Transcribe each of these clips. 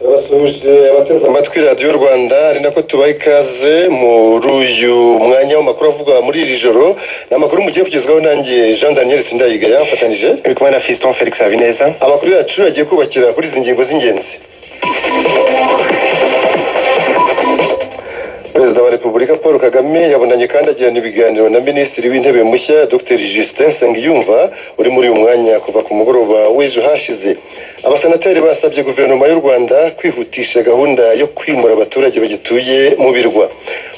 Turabasuhuje abateze amatwi Radiyo Rwanda, ari nako tubaha ikaze muri uyu mwanya w'amakuru avugwa muri iri joro. Ni amakuru mugiye kugezwaho nanjye Jean Daniel Sindayigaya, mfatanije Uri kumwe na Fiston Felix Habineza. Amakuru yacu agiye kubakira kuri izi ngingo z'ingenzi. Perezida wa Repubulika Paul Kagame yabonanye kandi agirana ibiganiro na Minisitiri w'Intebe mushya Dr Justin Nsengiyumva, uri muri uyu mwanya kuva ku mugoroba w'ejo hashize. Abasenateri basabye Guverinoma y'u Rwanda kwihutisha gahunda yo kwimura abaturage bagituye mu birwa.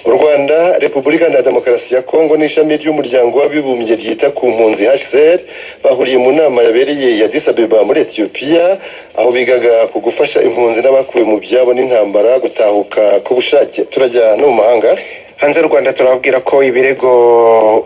U Rwanda, Repubulika na Demokarasi ya Kongo n'Ishami ry'Umuryango w'Abibumbye ryita ku Mpunzi, HCR, bahuriye mu nama yabereye ya Addis Abeba muri Etiyopiya, aho bigaga ku gufasha impunzi n'abakuwe mu byabo n'intambara gutahuka ku bushake. Turajya no mu mahanga. Hanze y'u Rwanda turababwira ko ibirego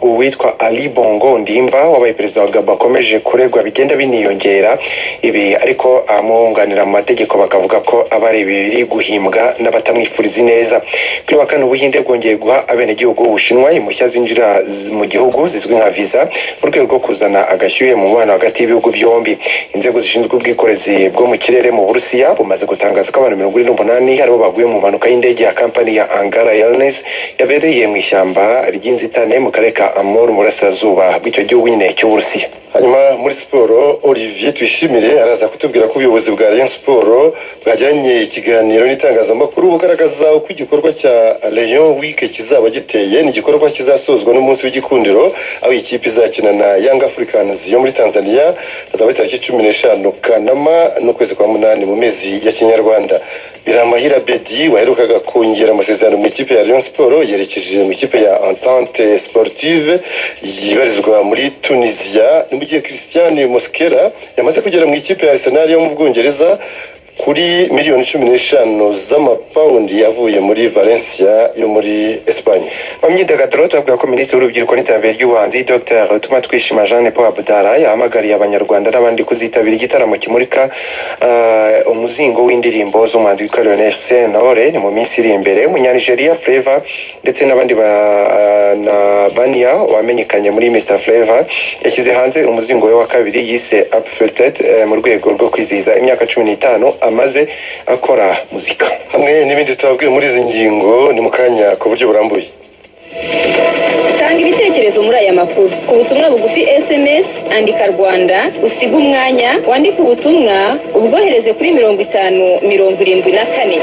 uwitwa Ali Bongo Ndimba wabaye perezida wa Gabon akomeje kuregwa bigenda biniyongera. Ibi ariko abamwunganira mu mategeko bakavuga ko aba ari ibiri guhimbwa n'abatamwifuriza ineza. Kuri wa kane, Ubuhinde bwongeye guha abenegihugu b'Ubushinwa impushya zinjira mu gihugu zizwi nka visa, mu rwego rwo kuzana agashyuhe mu mubano hagati y'ibihugu byombi. Inzego zishinzwe ubwikorezi bwo mu kirere mu Burusiya bumaze gutangaza ko abantu 48 aribo baguye mu mpanuka y'indege ya kampani ya Angara Airlines yabereye mu ishyamba ry'inzitane mu karere ka Amur, mu burasirazuba bw'icyo gihugu nyine cy'Uburusiya. Hanyuma muri siporo, Olivier Tuyishimire araza kutubwira ko ubuyobozi bwa Rayon Sport bwajyanye ikiganiro n'itangazamakuru, bugaragaza uko igikorwa cya Rayon Week kizaba giteye. Ni igikorwa kizasozwa n'umunsi w'igikundiro, aho iyi kipe izakina na Young Africans yo muri Tanzania. Azaba tariki 15 Kanama n'ukwezi kwa munani mu mezi ya Kinyarwanda. Biramahire Bedi waherukaga kongera amasezerano mu ikipe ya Rayon Sport yerekeje mu ikipe ya Entente Sportive yibarizwa muri Tunisia, ni mu gihe Christian Mosquera yamaze kugera mu ikipe ya Arsenal yo mu Bwongereza kuri miliyoni 15 z'amapawundi, yavuye muri Valencia yo muri Espagne. Mu myidagaduro tubabwira ko Minisitiri w'Urubyiruko n'Iterambere ry'Ubuhanzi, Dr Utumatwishima Jeanne Paul Abdallah, yahamagariye Abanyarwanda n'abandi kuzitabira igitaramo kimurika umuzingo w'indirimbo z'umuhanzi witwa Lionel Sentore. Ni mu minsi iri imbere. Umunyanigeriya Flavour ndetse n'abandi ba na Bania wamenyekanye muri Mr Flavour yashyize hanze umuzingo we wa kabiri yise Upfiltered, mu rwego rwo kwizihiza imyaka 15 amaze akora muzika. Hamwe n'ibindi tubabwiye muri izi ngingo, ni mu kanya ku buryo burambuye. Tanga ibitekerezo muri aya makuru ku butumwa bugufi SMS. Andika "Rwanda", usige umwanya, wandike ubutumwa, ubwohereze kuri 5074.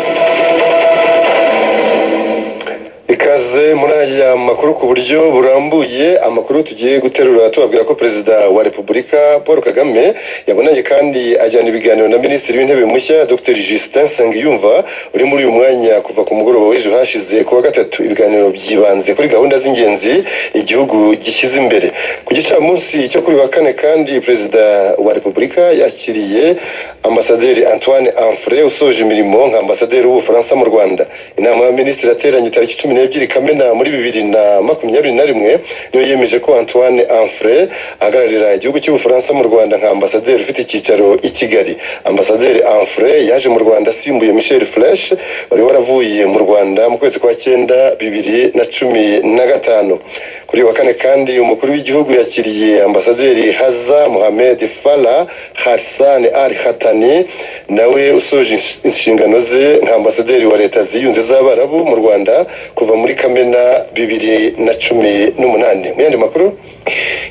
Ikaze muri aya makuru ku buryo burambuye. Amakuru tugiye guterura tubabwira ko Perezida wa Repubulika Paul Kagame yabonanye kandi ajyana ibiganiro na Minisitiri w'Intebe mushya Dr Justin Nsengiyumva, uri muri uyu mwanya kuva ku mugoroba w'ejo hashize ku wa gatatu. Ibiganiro byibanze kuri gahunda z'ingenzi igihugu gishyize imbere. Ku gicamunsi cyo kuri wa kane kandi, Perezida wa Repubulika yakiriye Ambasaderi Antoine Anfré usoje imirimo nka ambasaderi w'Ubufaransa mu Rwanda. Inama y'Abaminisitiri yateranye tariki 12 Kamena muri 2021 niyo yemeje ko Antoine Anfré ahagararira igihugu cy'Ubufaransa mu Rwanda nka ambasaderi ufite icyicaro i Kigali. Ambasaderi Anfré yaje mu Rwanda asimbuye Michel Flesch wari waravuye mu Rwanda mu kwezi kwa cyenda 2015. Kuri uyu wa kane kandi, umukuru w'igihugu yakiriye Ambasaderi Haza Mohamed Farah Hassan Al Khatani, nawe usoje inshingano ze nka ambasaderi wa Leta Ziyunze z'Abarabu mu Rwanda kuva muri Kamena 2018. Mu yandi makuru,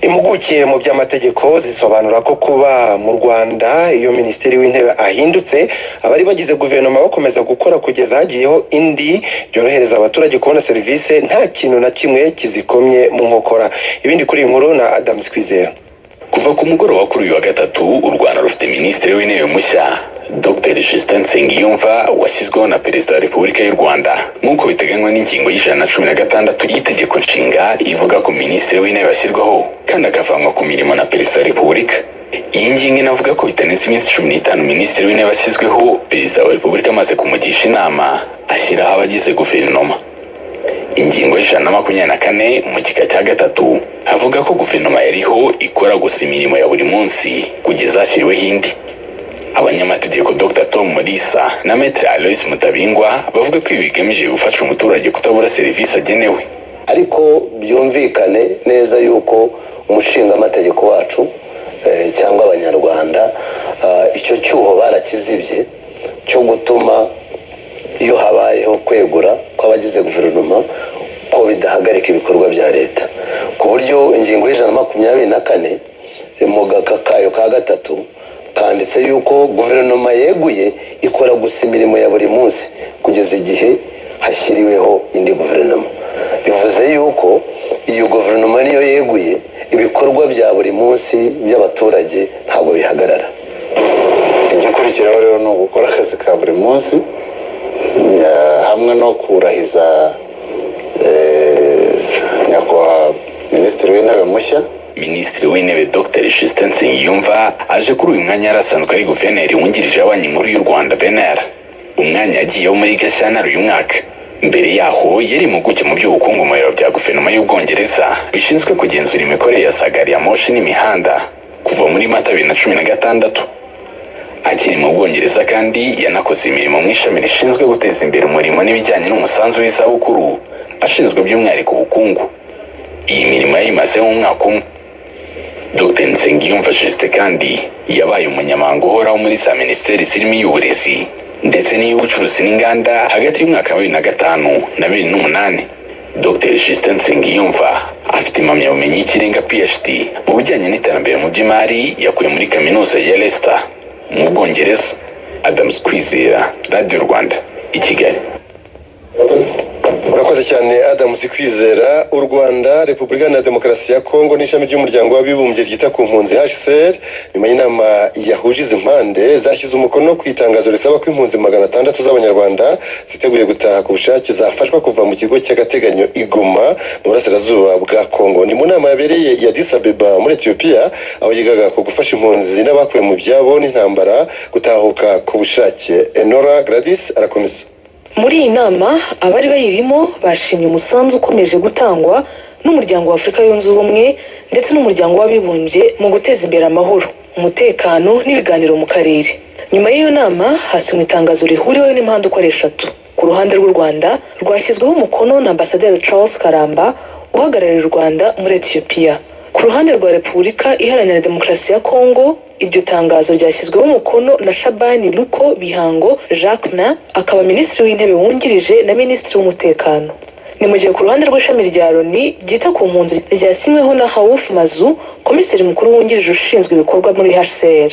Impuguke mu by'amategeko zisobanura ko kuba mu Rwanda iyo Minisitiri w'Intebe ahindutse, abari bagize guverinoma bakomeza gukora kugeza hagiyeho indi, byorohereza abaturage kubona serivisi nta kintu na kimwe kizikomye mu nkokora. Ibindi kuri iyi nkuru na Adams Kwizera. Kuva ku mugoroba kuri uyu wa gatatu, u Rwanda rufite Minisitiri w'Intebe mushya, Dr Justin Nsengiyumva, washyizweho na Perezida wa Repubulika y'u Rwanda, nk'uko biteganywa n'ingingo ya 116 y'Itegeko Nshinga, ivuga ko Minisitiri w'Intebe ashyirwaho kandi akavanwa ku mirimo na Perezida wa Repubulika. Iyi ngingo inavuga ko bitarenze iminsi 15 Minisitiri w'Intebe ashyizweho, Perezida wa Repubulika amaze kumugisha inama ashyiraho abagize guverinoma. Ingingo ya 124 mu gika cya gatatu avuga ko guverinoma yariho ikora gusa imirimo ya buri munsi kugeza hashyiriweho indi. Abanyamategeko Dr Tom Mulisa na Maître Aloys Mutabingwa bavuga ko ibi bigamije gufasha umuturage kutabura serivisi agenewe. Ariko byumvikane neza yuko umushingamategeko wacu cyangwa Abanyarwanda icyo cyuho barakizibye. cyo gutuma iyo habayeho kwegura kw'abagize guverinoma ko bidahagarika ibikorwa bya leta, ku buryo ingingo ya 124 mu gaka kayo ka gatatu kanditse yuko guverinoma yeguye ikora gusa imirimo ya buri munsi kugeza igihe hashyiriweho indi guverinoma. Bivuze yuko iyo guverinoma niyo yeguye, ibikorwa bya buri munsi by'abaturage ntabwo bihagarara. Igikurikiraho rero ni ugukora akazi ka buri munsi hamwe no kurahiza nyakubahwa Minisitiri w'Intebe mushya. Minisitiri w'Intebe Dr Justin Nsengiyumva aje kuri uyu mwanya yari asanzwe ari guverineri wungirije wa Banki Nkuru y'u Rwanda, BNR, umwanya yagiyeho muri Gashyantare uyu mwaka. Mbere yaho yari impuguke mu by'ubukungu mu biro bya guverinoma y'Ubwongereza bishinzwe kugenzura imikorere ya za gari ya moshi n'imihanda kuva muri Mata 2016. Akiri mu Bwongereza kandi yanakoze imirimo mu ishami rishinzwe guteza imbere umurimo n'ibijyanye n'umusanzu w'izabukuru, ashinzwe by'umwihariko ubukungu. Iyi mirimo yayimazeho umwaka umwe. Dr Nsengiyumva Justin kandi yabaye umunyamabanga uhoraho muri za minisiteri zirimo iy'uburezi ndetse n'iy'ubucuruzi n'inganda hagati y'umwaka wa 2005 na 2008. Dr Justin Nsengiyumva afite impamyabumenyi y'ikirenga PhD mu bijyanye n'iterambere mu by'imari yakuye muri Kaminuza ya Leicester mu Bwongereza. Adams Kwizera, Radio Rwanda, i Kigali. Urakoze cyane, Adamu Kwizera. U Rwanda, Repubulika na Demokarasi ya Kongo n'ishami ry'Umuryango w'Abibumbye ryita ku mpunzi, HCR, nyuma y'inama yahuje izi mpande zashyize umukono ku itangazo risaba ko impunzi 600 z'Abanyarwanda ziteguye gutaha ku bushake zafashwa kuva mu kigo cy'agateganyo i Goma mu burasirazuba bwa Kongo. Ni mu nama yabereye i Addis Abeba muri Etiyopiya, aho yigaga ku gufasha impunzi n'abakuwe mu byabo n'intambara gutahuka ku bushake. Enora Gladys arakomeza. Muri iyi nama abari bayirimo bashimye umusanzu ukomeje gutangwa n'Umuryango wa Afurika Yunze Ubumwe ndetse n'Umuryango w'Abibumbye mu guteza imbere amahoro, umutekano n'ibiganiro mu karere. Nyuma y'iyo nama hasinywe itangazo rihuriweho n'impande uko ari eshatu. Ku ruhande rw'u Rwanda rwashyizweho umukono na Ambasaderi Charles Karamba uhagarariye u Rwanda muri Etiyopiya. Ku ruhande rwa Repubulika Iharanira Demokarasi ya Kongo, iryo tangazo ryashyizweho umukono na Shabani Luko Bihango Jacquemain, akaba Minisitiri w'Intebe wungirije na Minisitiri w'Umutekano. Ni mu gihe ku ruhande rw'ishami rya Loni ryita ku mpunzi ryasinyweho na Raouf Mazou, Komiseri Mukuru wungirije ushinzwe ibikorwa muri HCR.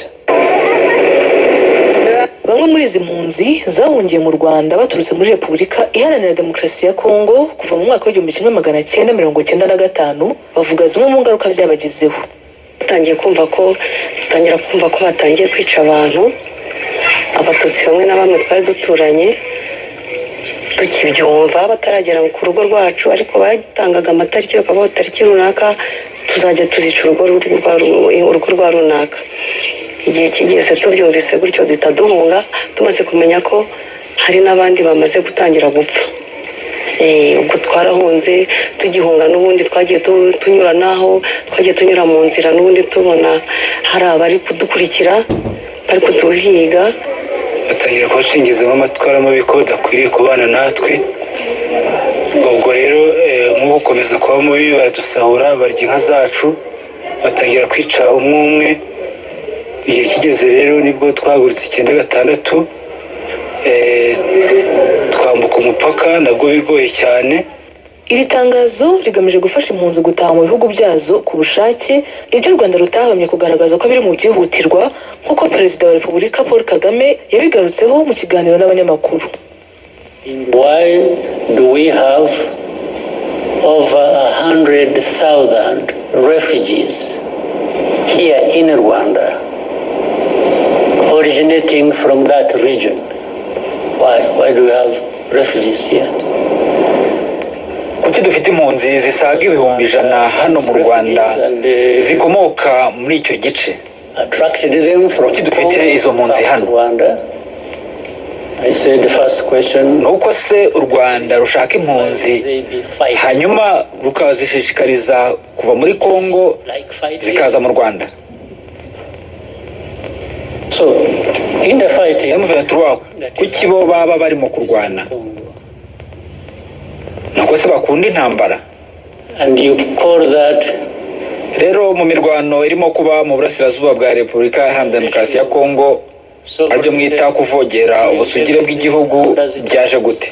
Bamwe muri izi mpunzi zahungiye mu Rwanda baturutse muri Repubulika Iharanira Demokarasi ya Kongo kuva mu mwaka w'1995 bavuga zimwe mu ngaruka byabagizeho. Dutangira kumva ko batangiye kwica abantu, Abatutsi bamwe na bamwe twari duturanye. Tukibyumva bataragera ku rugo rwacu, ariko batangaga amatariki, bakavuga tariki runaka tuzajya tuzica urugo rwa runaka. Igihe kigeze tubyumvise gutyo duhita duhunga, tumaze kumenya ko hari n'abandi bamaze gutangira gupfa. Ubwo twarahunze. Tugihunga n'ubundi twagiye tunyura n'aho twagiye tunyura mu nzira, n'ubundi tubona hari abari kudukurikira, bari kuduhiga. Batangira kubacengezamo amatwara mabi ko badakwiriye kubana natwe. Ubwo rero nk'ubu gukomeza kuba mubi, baradusahura, barya inka zacu, batangira kwica umwe umwe. Igihe kigeze rero nibwo twahagurutse 96, twambuka umupaka nabwo bigoye cyane. Iri tangazo rigamije gufasha impunzi gutaha mu bihugu byazo ku bushake, ibyo u Rwanda rutahwemye kugaragaza ko biri mu byihutirwa, nk'uko Perezida wa Repubulika Paul Kagame yabigarutseho mu kiganiro n'abanyamakuru. Why do we have over 100,000 refugees here in Rwanda originating from that region? Why? Why do we have refugees here? Kuki dufite impunzi zisaga 100,000 hano mu Rwanda zikomoka muri icyo gice? Attracted them from Kuki dufite izo mpunzi hano? Rwanda. I said the first question. Ni uko se u Rwanda rushaka impunzi hanyuma rukazishishikariza kuva muri Kongo zikaza mu Rwanda? So, in the fighting, M23, kuki bo baba barimo kurwana? Nuko se bakunda intambara? And you call that Rero mu mirwano irimo kuba mu burasirazuba bwa Repubulika Iharanira Demokarasi ya Kongo aribyo mwita kuvogera ubusugire bw'igihugu, byaje gute?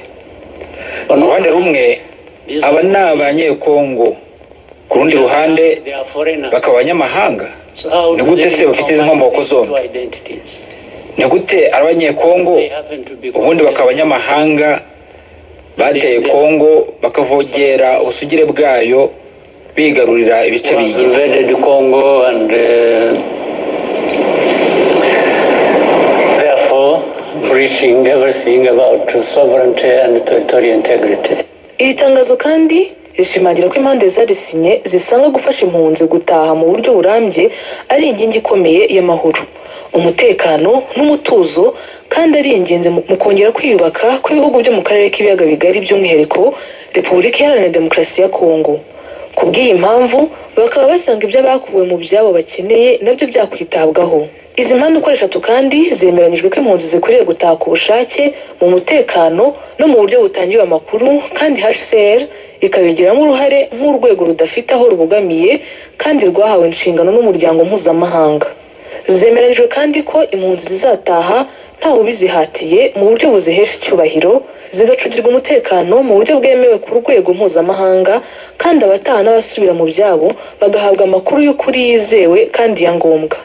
Ku ruhande rumwe aba ni Abanyekongo, ku rundi ruhande bakaba abanyamahanga. Ni gute se bafite izi nkomoko zombi? Ni gute ari Abanyekongo, ubundi bakaba abanyamahanga bateye Kongo, bakavogera ubusugire bwayo, bigarurira ibice biyigize? Invaded Congo and therefore breaching everything about sovereignty and territorial integrity. Iri tangazo kandi rishimangira ko impande zarisinye zisanga gufasha impunzi gutaha mu buryo burambye ari inkingi ikomeye y'amahoro, umutekano n'umutuzo, kandi ari ingenzi mu kongera kwiyubaka kw'ibihugu byo mu karere k'Ibiyaga Bigari, by'umwihariko Repubulika Iharanira Demokarasi ya Kongo. Ku bw'iyi mpamvu, bakaba basanga ibyo abakuwe mu byabo bakeneye nabyo byakwitabwaho. Izi mpande uko ari eshatu kandi zemeranyijwe ko impunzi zikwiriye gutaha ku bushake, mu mutekano no mu buryo butangiwe amakuru, kandi HCR ikabigiramo uruhare nk'urwego rudafite aho rubogamiye kandi rwahawe inshingano n'umuryango mpuzamahanga. Zemeranyijwe kandi ko impunzi zizataha ntawe ubizihatiye, mu buryo buzihesha icyubahiro, zigacungirwa umutekano mu buryo bwemewe ku rwego mpuzamahanga, kandi abataha n'abasubira mu byabo bagahabwa amakuru y'ukuri yizewe kandi ya ngombwa.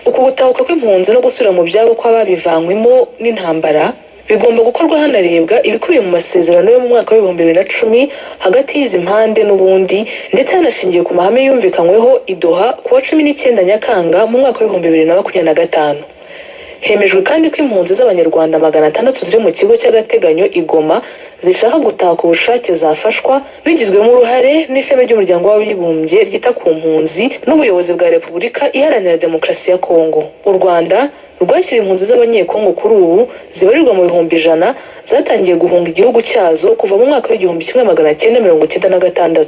Uku gutahuka kw'impunzi no gusubira mu byabo kw'ababivanywemo n'intambara bigomba gukorwa hanarebwa ibikubiye mu masezerano yo mu mwaka wa 2010 hagati y'izi mpande n'ubundi, ndetse hanashingiwe ku mahame yumvikanyweho i Doha ku wa 19 Nyakanga mu mwaka wa 2025. Hemejwe kandi ko impunzi z'Abanyarwanda 600 ziri mu kigo cy'agateganyo i Goma zishaka gutaha ku bushake zafashwa bigizwemo uruhare n'ishami ry'Umuryango w'Abibumbye ryita ku mpunzi n'ubuyobozi bwa Repubulika Iharanira Demokarasi ya Kongo. U Rwanda rwakira impunzi z'Abanyekongo kuri ubu zibarirwa mu 100,000, zatangiye guhunga igihugu cyazo kuva mu mwaka wa 1996,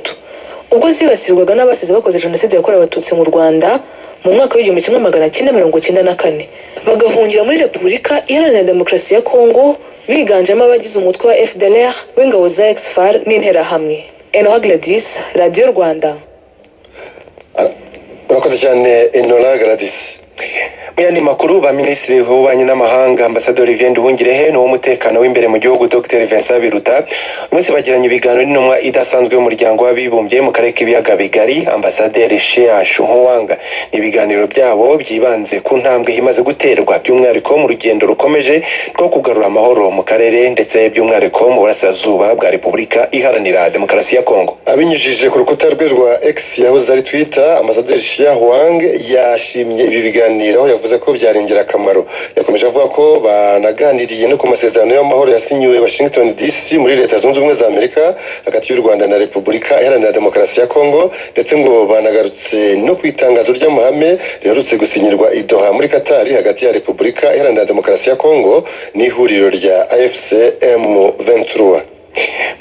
ubwo zibasirwaga n'abasize bakoze Jenoside yakorewe Abatutsi mu Rwanda mu mwaka wa 1994, bagahungira muri Repubulika Iharanira Demokarasi ya Kongo, biganjemo abagize umutwe wa FDLR w'ingabo za ex-FAR n'Interahamwe. Enoha Gladys, Radiyo Rwanda. Urakoze cyane, Enora Gladys. Mu yandi makuru, ba minisitiri w'ububanyi n'amahanga, Ambasaderi Olivier Nduhungirehe, n'uw'umutekano w'imbere mu gihugu, Dr Vincent Biruta, uyu munsi bagiranye ibiganiro n'intumwa idasanzwe y'Umuryango w'Abibumbye mu karere k'Ibiyaga Bigari, Ambasaderi Xia Shuhuwang. Ni ibiganiro byabo byibanze ku ntambwe imaze guterwa, by'umwihariko mu rugendo rukomeje rwo kugarura amahoro mu karere, ndetse by'umwihariko mu burasirazuba bwa Repubulika Iharanira Demokarasi ya Kongo. Abinyujije ku rukuta rwe rwa X, yahoze ari Twitter, Ambasaderi Xia Huang yashimye ibi biganiro, aho yavuze ko byari ingirakamaro. Yakomeje avuga ko banaganiriye no ku masezerano y'amahoro yasinyiwe Washington DC muri Leta Zunze Ubumwe za Amerika hagati y'u Rwanda na Repubulika Iharanira Demokarasi ya Kongo, ndetse ngo banagarutse no ku itangazo ry'amahame riherutse gusinyirwa i Doha muri Katari hagati ya Repubulika Iharanira Demokarasi ya Kongo n'ihuriro rya AFC M23.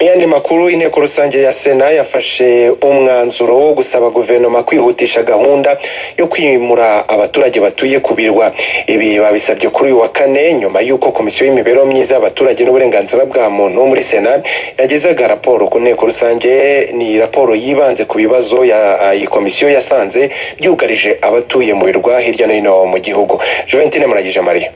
Mu yandi makuru, inteko rusange ya Sena yafashe umwanzuro wo gusaba guverinoma kwihutisha gahunda yo kwimura abaturage batuye ku birwa. Ibi babisabye kuri uyu wa kane, nyuma y'uko Komisiyo y'Imibereho myiza y'Abaturage n'Uburenganzira bwa Muntu muri Sena yagezaga raporo ku nteko rusange. Ni raporo yibanze ku bibazo iyi komisiyo yasanze byugarije abatuye mu birwa hirya no hino mu gihugu. Juventine Muragije Mariya.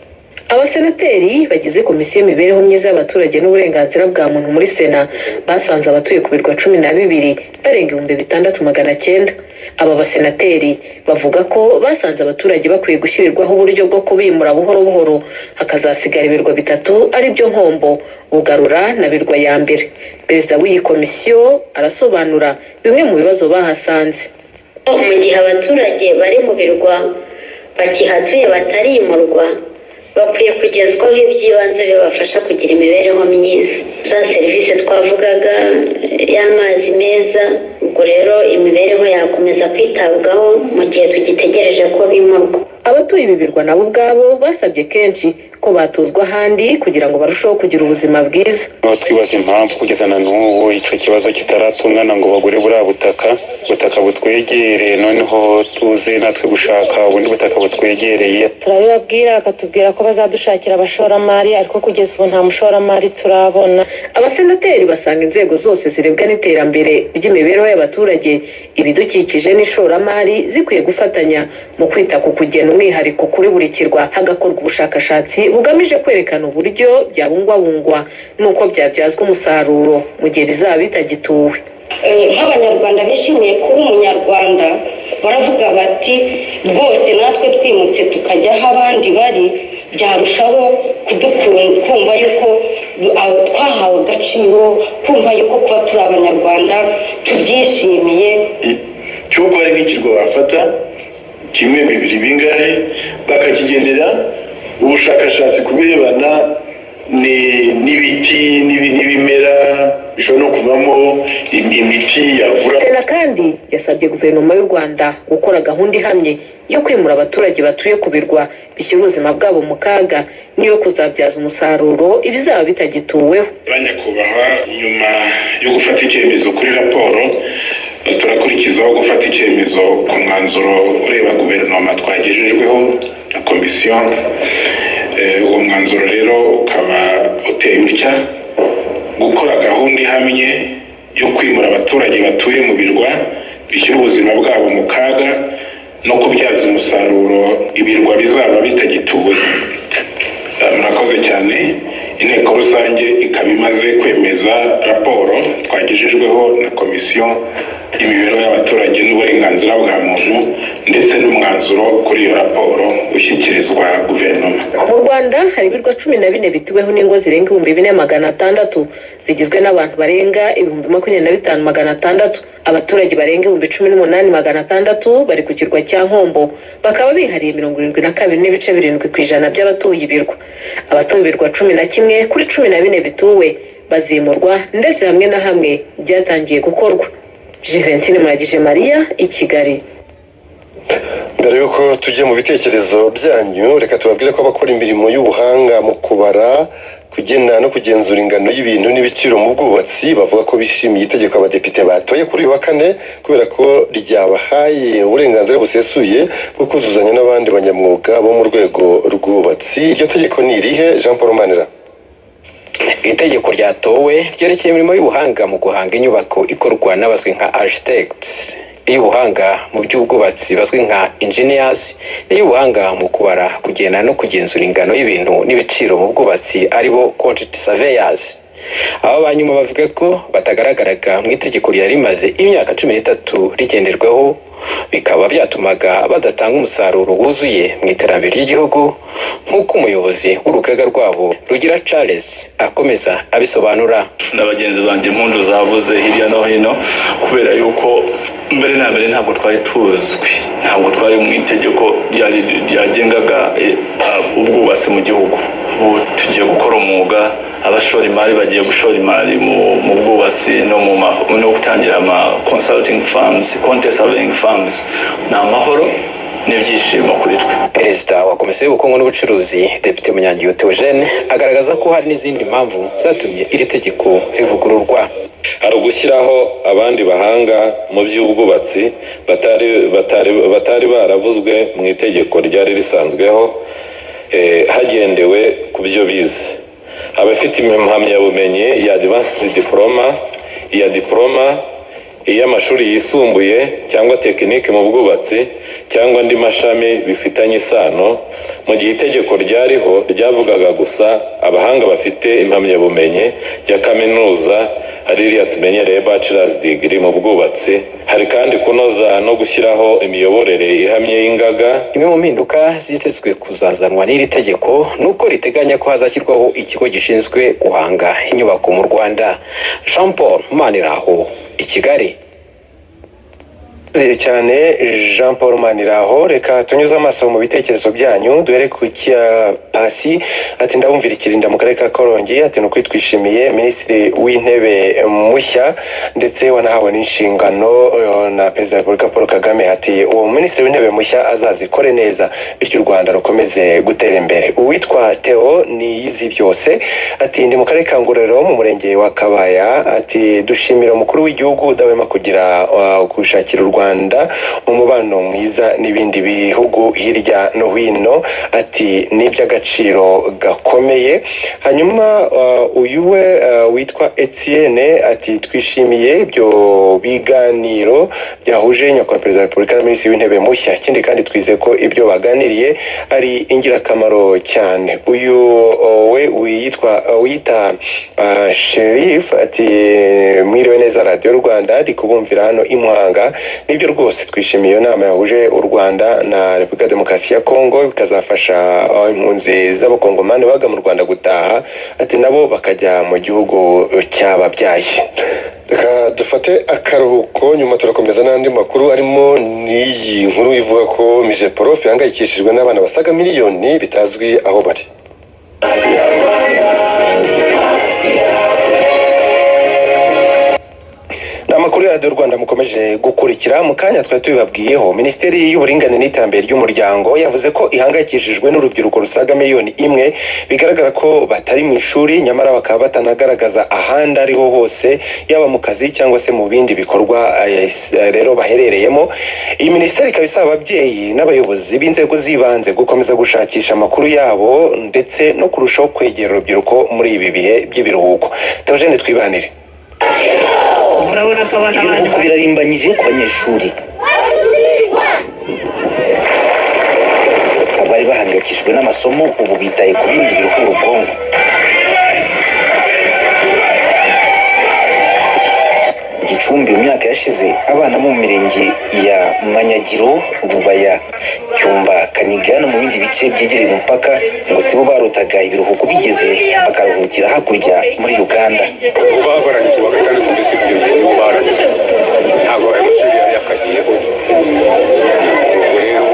Abasenateri bagize Komisiyo y'Imibereho myiza y'Abaturage n'Uburenganzira bwa Muntu muri Sena basanze abatuye ku birwa 12 barenga 6900. Aba basenateri bavuga ko basanze abaturage bakwiye gushyirirwaho uburyo bwo kubimura buhoro buhoro, hakazasigara ibirwa bitatu, ari byo Nkombo, Bugarura na Birwa ya Mbere. Perezida w'iyi komisiyo arasobanura bimwe mu bibazo bahasanze. Mu gihe abaturage bari mu birwa bakihatuye batarimurwa, bakwiye kugezwaho iby'ibanze bibafasha kugira imibereho myiza, za serivisi twavugaga y'amazi meza. Ubwo rero imibereho yakomeza kwitabwaho mu gihe tugitegereje ko bimurwa. Abatuye ibi birwa nabo ubwabo basabye kenshi ko ko batuzwa ahandi kugira ngo barusheho kugira ubuzima bwiza. Aho twibaza impamvu kugeza na n'ubu icyo kibazo kitaratungana ngo bagure buriya butaka, butaka butwegereye, noneho tuze natwe gushaka ubundi butaka butwegereye. Turabibabwira bakatubwira ko bazadushakira abashoramari, ariko kugeza ubu nta mushoramari turabona. Abasenateri basanga inzego zose zirebwa n'iterambere ry'imibereho y'abaturage, ibidukikije n'ishoramari zikwiye gufatanya mu kwita ku kugena umwihariko kuri buri kirwa, hagakorwa ubushakashatsi bugamije kwerekana uburyo byabungwabungwa n'uko byabyazwa umusaruro mu gihe bizaba bitagituwe. Nk'Abanyarwanda bishimiye kuba Umunyarwanda, baravuga bati: "Rwose natwe twimutse tukajya aho abandi bari, byarushaho kumva yuko twahawe agaciro, kumva yuko kuba turi Abanyarwanda tubyishimiye." Cy'uko hari nk'ikirwa bafata kimwe, bibiri, bingahe, bakakigenera ubushakashatsi ku birebana n'ibiti n'ibimera bishobora no kuvamo imiti yavura. Sena kandi yasabye Guverinoma y'u Rwanda gukora gahunda ihamye yo kwimura abaturage batuye ku birwa bishyira ubuzima bwabo mu kaga, n'iyo kuzabyaza umusaruro ibizaba bitagituweho. Banyakubahwa, nyuma yo gufata icyemezo kuri raporo, turakurikizaho gufata icyemezo ku mwanzuro ureba guverinoma twagejejweho na komisiyo. Uwo mwanzuro rero ukaba uteye utya: gukora gahunda ihamye yo kwimura abaturage batuye mu birwa bishyira ubuzima bwabo mu kaga no kubyaza umusaruro ibirwa bizaba bitagituwe. Murakoze cyane. Inteko rusange ikaba imaze kwemeza raporo twagejejweho na Komisiyo y'Imibereho y'Abaturage n'Uburenganzira bwa Muntu, ndetse n'umwanzuro kuri iyo raporo ushyikirizwa guverinoma. Mu Rwanda hari ibirwa 14 bituweho n'ingo zirenga 4600, zigizwe n'abantu barenga 25,600. Abaturage barenga 18,600 bari ku kirwa cya Nkombo, bakaba bihariye 72.7% by'abatuye ibirwa. Abatuye ibirwa 11 kuri 14 bituwe bazimurwa, ndetse hamwe na hamwe byatangiye gukorwa. Juventine Muragije Mariya, i Kigali. Mbere y'uko tujya mu bitekerezo byanyu, reka tubabwire ko abakora imirimo y'ubuhanga mu kubara, kugena no kugenzura ingano y'ibintu n'ibiciro mu bwubatsi bavuga ko bishimiye itegeko abadepite batoye kuri uyu wa kane, kubera ko ryabahaye uburenganzira busesuye bwo kuzuzanya n'abandi banyamwuga bo mu rwego rw'ubwubatsi. Iryo tegeko ni irihe? Jean Paul Manira. Itegeko ryatowe ryerekeye imirimo y'ubuhanga mu guhanga inyubako ikorwa n'abazwi nka architects, iy'ubuhanga mu by'ubwubatsi bazwi nka engineers, n'iy'ubuhanga mu kubara, kugena no kugenzura ingano y'ibintu n'ibiciro mu bwubatsi, aribo quantity surveyors. Aba ba nyuma bavuga ko batagaragaraga mu itegeko ryari rimaze imyaka 13 rigenderwaho, bikaba byatumaga badatanga umusaruro wuzuye mu iterambere ry'igihugu, nk'uko umuyobozi w'urugaga rwabo, Rugira Charles, akomeza abisobanura. Na bagenzi banjye impundu zavuze hirya no hino, kubera yuko mbere na mbere ntabwo twari tuzwi, ntabwo twari mu itegeko ryagengaga ubwubatsi mu gihugu. Ubu tugiye gukora umwuga, abashora imari bagiye gushora imari mu bwubatsi no gutangira ama consulting firms, quantity surveying firms. Ni amahoro n'ibyishimo kuri twe. Perezida wa Komisiyo y'Ubukungu n'Ubucuruzi, Depite Munyangiyo Theogene, agaragaza ko hari n'izindi mpamvu zatumye iri tegeko rivugururwa. Hari ugushyiraho abandi bahanga mu by'ubwubatsi batari baravuzwe mu itegeko ryari risanzweho, hagendewe ku byo bize: abafite impamyabumenyi ya advanced diploma, iya diploma, iy'amashuri yisumbuye cyangwa tekinike mu bwubatsi cyangwa andi mashami bifitanye isano, mu gihe itegeko ryariho ryavugaga gusa abahanga bafite impamyabumenyi ya kaminuza, ari iriya tumenyereye bachelor's degree mu bwubatsi. Hari kandi kunoza no gushyiraho imiyoborere ihamye y'ingaga. Imwe mu mpinduka zitezwe kuzazanwa n'iri tegeko ni uko riteganya ko hazashyirwaho ikigo gishinzwe guhanga inyubako mu Rwanda. Jean Paul Maniraho, i Kigali. Zire cyane Jean Paul Maniraho. Reka tunyuze amaso mu bitekerezo byanyu, duhere ku cya Pasi, ati ndabumvira ikirinda mu karere ka Karongi, ati ni ukuri twishimiye minisitiri w'intebe mushya ndetse wanahawe n'inshingano na perezida wa Repubulika Paul Kagame, ati uwo minisitiri w'intebe mushya azazikore neza bityo u Rwanda rukomeze gutera imbere. Uwitwa Theo Niyizi byose ati ndi mu karere ka Ngororero mu murenge wa Kabaya, ati dushimira umukuru w'igihugu udahwema kugira gushakira u Rwanda umubano mwiza n'ibindi bihugu hirya no hino, ati ni iby'agaciro gakomeye. Hanyuma uyu we witwa Etienne ati twishimiye ibyo biganiro byahuje nyakubahwa perezida wa repubulika na minisitiri w'intebe mushya, ikindi kandi twizeye ko ibyo baganiriye ari ingirakamaro cyane. Uyu we wiyitwa wiyita Sheriff ati mwiriwe neza Radiyo Rwanda, ndi kubumvira hano i Muhanga, nibyo rwose twishimiye iyo nama yahuje u Rwanda na Repubulika ya Demokarasi ya Kongo, bikazafasha impunzi z'abakongomani baga mu Rwanda gutaha, ati nabo bakajya mu gihugu cyababyaye. Reka dufate akaruhuko, nyuma turakomeza n'andi makuru arimo n'iyi nkuru ivuga ko Mijeprof ihangayikishijwe n'abana basaga miliyoni bitazwi aho bari. Ni amakuru ya Radiyo Rwanda mukomeje gukurikira. Mu kanya twari tubibabwiyeho, Minisiteri y'Uburinganire n'Iterambere ry'Umuryango yavuze ko ihangayikishijwe n'urubyiruko rusaga 1 miliyoni bigaragara ko batari mu ishuri, nyamara bakaba batanagaragaza ahandi ariho hose, yaba mu kazi cyangwa se mu bindi bikorwa rero baherereyemo. Iyi minisiteri ikaba isaba ababyeyi n'abayobozi b'inzego z'ibanze gukomeza gushakisha amakuru yabo ndetse no kurushaho kwegera urubyiruko muri ibi bihe by'ibiruhuko. Theogene Twibanire. Murabona ko abana Ibiruhuko birarimbanyije ku banyeshuri. Abari bahangayikishijwe n'amasomo ubu bitaye ku bindi biruhura ubwonko. Gicumbi mu myaka yashize abana bo mu mirenge ya Manyagiro, Rubaya, Cyumba, Kaniga no mu bindi bice byegereye umupaka ngo sibo barotaga ibiruhuko bigeze bakaruhukira hakurya muri Uganda. Ubu barangije wa gatandatu, mbese kugeza ubu nibo barangije, ntabwo ayo mashuri yari yakagiyeho. Ubwo rero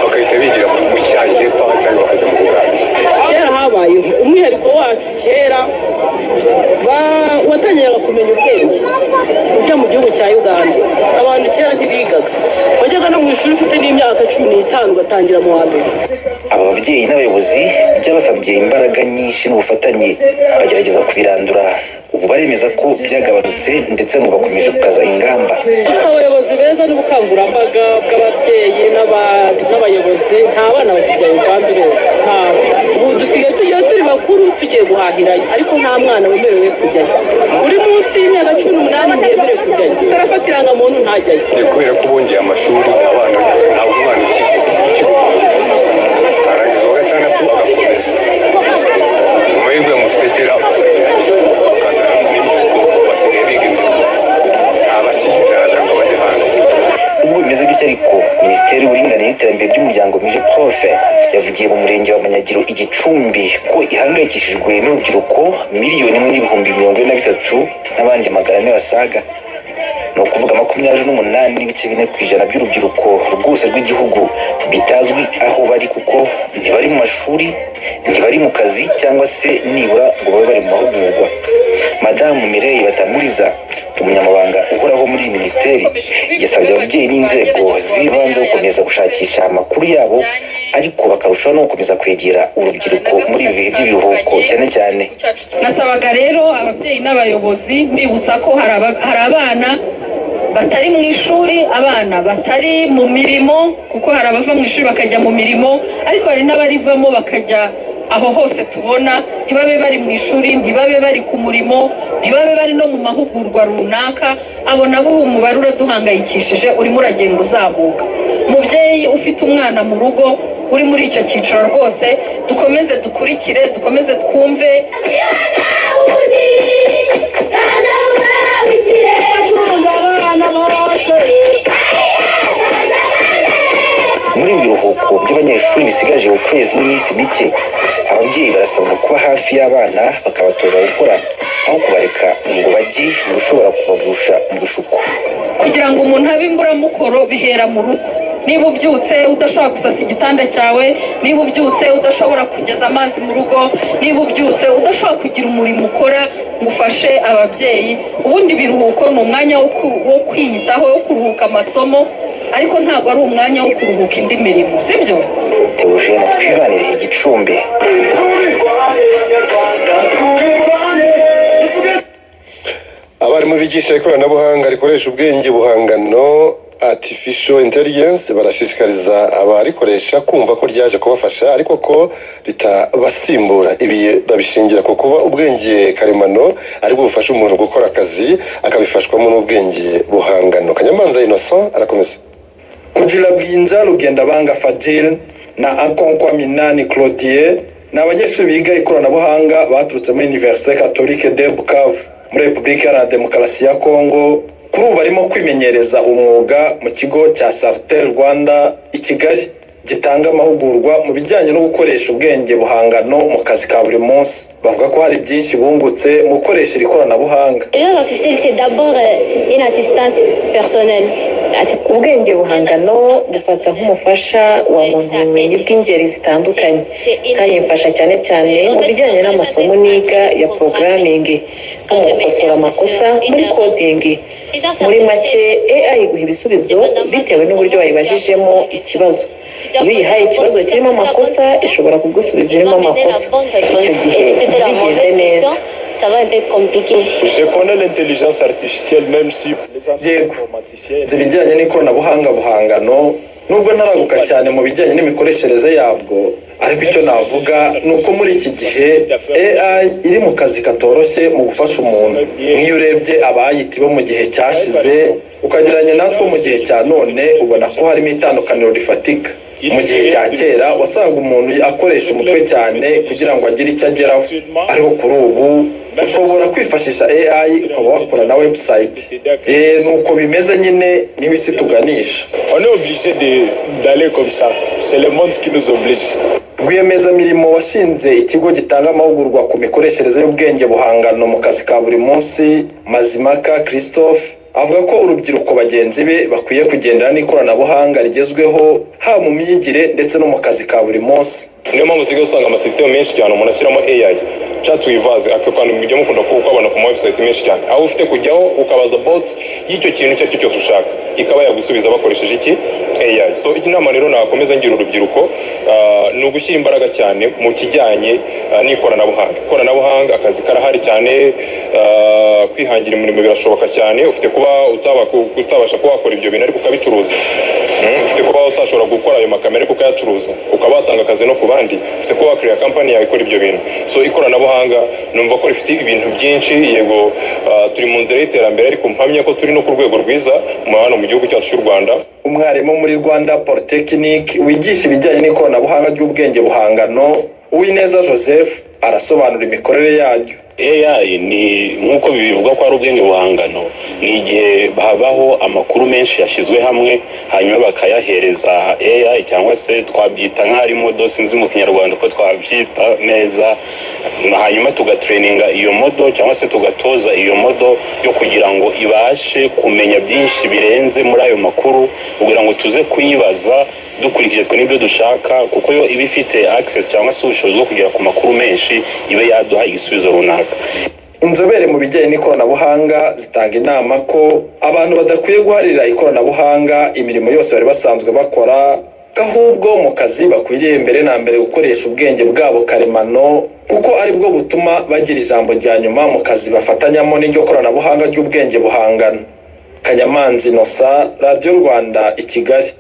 bagahita bigira mu cyayi hepfo cyangwa bakajya mu Bugande. Kera habayeho umwihariko wacu, kera watangiraga kumenya ubwenge ujya mu gihugu cya Uganda. Abantu kera ntibigaga, wajyaga no mu ishuri ufite n'imyaka 15 ugatangira mu wa mbere. Aba babyeyi n'abayobozi byabasabye imbaraga nyinshi n'ubufatanye bagerageza kubirandura. Ubu baremeza ko byagabanutse ndetse ngo bakomeje gukaza ingamba. Dufite abayobozi beza n'ubukangurambaga bw'ababyeyi n'abayobozi, nta bana bakijya Uganda urebye, ntabwo. Ubu dusigaye tujyayo turi bakuru tugiye guhahirayo, ariko nta mwana wemerewe kujyayo uri munsi y'imyaka 18, ntiyemerewe kujyayo, utarafata irangamuntu ntajyayo. Ni kubera ko bongeye amashuri, abana ntabwo umwana ukiri arangiza uwa gatandatu agakomeza amahirwe yamusekera bakazana n'imihigo, basigaye biga imihigo, nta bakigaragara ngo bajye hanze. Ubwo bimeze bityo ariko, Minisiteri y'Uburinganire n'Iterambere ry'Umuryango Mijeprof yavugiye mu murenge wa Manyagiro i Gicumbi ko ihangayikishijwe n'urubyiruko 1,043,000 n'abandi 400 basaga, ni ukuvuga 28.4% by'urubyiruko rwose rw'igihugu bitazwi aho bari, kuko ntibari mu mashuri, ntibari mu kazi cyangwa se nibura ngo babe bari mu mahugurwa. Madamu Mireille Batamuriza, umunyamabanga uhoraho muri iyi minisiteri, yasabye ababyeyi n'inzego z'ibanze gukomeza gushakisha amakuru yabo, ariko bakarushaho no gukomeza kwegera urubyiruko muri ibi bihe by'ibiruhuko cyane cyane. Nasabaga rero ababyeyi n'abayobozi, mbibutsa ko hari abana batari mu ishuri, abana batari mu mirimo, kuko hari abava mu ishuri bakajya mu mirimo, ariko hari n'abarivamo bakajya aho hose tubona, ntibabe bari mu ishuri, ntibabe bari ku murimo, ntibabe bari no mu mahugurwa runaka. Abo nabo uwo mubare uraduhangayikishije, urimo uragenda uzamuka. Mubyeyi ufite umwana mu rugo uri muri icyo cyiciro, rwose dukomeze dukurikire, dukomeze twumve. Muri ibi biruhuko by'abanyeshuri bisigaje ukwezi n'iminsi mike, ababyeyi barasabwa kuba hafi y'abana bakabatoza gukora Aho kubareka ngo bajye mu bishobora kubagusha mu bishuko. Kugira ngo umuntu abe imburamukoro bihera mu rugo. Niba ubyutse udashobora gusasa igitanda cyawe, niba ubyutse udashobora kugeza amazi mu rugo, niba ubyutse udashobora kugira umurimo ukora ngo ufashe ababyeyi. Ubundi ibiruhuko ni umwanya wo kwiyitaho, wo kuruhuka amasomo, ariko ntabwo ari umwanya wo kuruhuka indi mirimo, sibyo? Theogene Twibanire, Igicumbi. Abarimu bigisha ikoranabuhanga rikoresha ubwenge buhangano, artificial intelligence, barashishikariza abarikoresha kumva ko ryaje kubafasha ariko ko ritabasimbura. Ibi babishingira ku kuba ubwenge karemano aribwo bufasha umuntu gukora akazi, akabifashwamo n'ubwenge buhangano. Kanyamanza Innocent arakomeza. Kujira Bwinja Rugendabanga Fadil na Akonkwa Minani Claudie ni abanyeshuri biga ikoranabuhanga baturutse muri Université Catholique de Bukavu muri Repubulika Iharanira Demokarasi ya Kongo. Kuri ubu barimo kwimenyereza umwuga mu kigo cya Sartel Rwanda i Kigali, gitanga amahugurwa mu bijyanye no gukoresha ubwenge buhangano mu kazi ka buri munsi. Bavuga ko hari byinshi bungutse mu gukoresha iri koranabuhanga. L'intelligence artificielle, c'est d'abord une assistance personnelle. Ubwenge buhangano bufata nk'umufasha wa muntu mu bumenyi bw'ingeri zitandukanye, kandi mfasha cyane cyane mu bijyanye n'amasomo niga ya programming, nko mu gukosora amakosa muri coding. Muri make, AI iguha ibisubizo bitewe n'uburyo wayibajijemo ikibazo. Iyo uyihaye ikibazo kirimo amakosa, ishobora kugusubiza irimo amakosa. Icyo gihe C'était la ntibigende mauvaise neza. question, ça va un peu compliqué. Je connais l'intelligence artificielle, même si Yego, nzi ibijyanye n'ikoranabuhanga buhangano, nubwo ntaraguka cyane mu bijyanye n'imikoreshereze yabwo, ariko icyo navuga ni uko muri iki gihe AI iri mu kazi katoroshye mu gufasha umuntu. Nk'iyo urebye aba IT bo mu gihe cyashize ukagereranya natwe mu gihe cya none, ubona ko harimo itandukaniro rifatika. Mu gihe cya kera wasangaga umuntu akoresha umutwe cyane kugira ngo agire icyo ageraho, ariko kuri ubu ushobora kwifashisha AI ukaba wakora na website. Ni uko bimeze nyine, niho isi tuganisha. On est obligé d'aller comme ça. C'est le monde qui nous oblige. Rwiyemezamirimo washinze ikigo gitanga amahugurwa ku mikoreshereze y'ubwenge buhangano mu kazi ka buri munsi, Mazimaka Christophe, avuga ko urubyiruko bagenzi be bakwiye kugendana n'ikoranabuhanga rigezweho, haba mu myigire ndetse no mu kazi ka buri munsi. Niyo mpamvu usigaye usanga amasisitemu menshi cyane umuntu ashyiramo AI chat with us, ako kantu mujya mukunda kukabona ku ma website menshi cyane, aho ufite kujyaho ukabaza bot y'icyo kintu icyo ari cyo cyose ushaka, ikaba yagusubiza bakoresheje iki? AI. So inama rero nakomeza ngira urubyiruko ni ugushyira imbaraga cyane mu kijyanye n'ikoranabuhanga. Ikoranabuhanga, akazi karahari cyane, kwihangira imirimo birashoboka cyane. Ufite kuba utabasha kuba wakora ibyo bintu ariko ukabicuruza. Ufite kuba utashobora gukora ayo makamera ariko ukayacuruza, ukaba watanga akazi no ku bandi. Ufite kuba wakiriya kampani yawe ikora ibyo bintu. So ikoranabuhanga numva ko rifite ibintu byinshi. Yego, turi mu nzira y'iterambere, ariko mpamya ko turi no ku rwego rwiza hano mu gihugu cyacu cy'u Rwanda. Umwarimu muri Rwanda Polytechnic wigisha ibijyanye n'ikoranabuhanga ry'ubwenge buhangano, Uwineza Joseph, arasobanura imikorere yaryo. AI ni nk'uko bivugwa ko ari ubwenge buhangano, ni igihe habaho amakuru menshi yashyizwe hamwe, hanyuma bakayahereza AI, cyangwa se twabyita nk'aho ari model, sinzi mu Kinyarwanda uko twabyita neza, hanyuma tugatraininga iyo model cyangwa se tugatoza iyo model yo kugira ngo ibashe kumenya byinshi birenze muri ayo makuru, kugira ngo tuze kuyibaza dukurikije twe n'ibyo dushaka, kuko yo iba ifite access cyangwa se ubushobozi bwo kugera ku makuru menshi, ibe yaduha igisubizo runaka. Inzobere mu bijyanye n'ikoranabuhanga zitanga inama ko abantu badakwiye guharira ikoranabuhanga imirimo yose bari basanzwe bakora, ko ahubwo mu kazi bakwiriye mbere na mbere gukoresha ubwenge bwabo karemano, kuko aribwo butuma bagira ijambo rya nyuma mu kazi bafatanyamo n'iryo koranabuhanga ry'ubwenge buhangano. Kanyamanza Inosa, Radiyo Rwanda, i Kigali.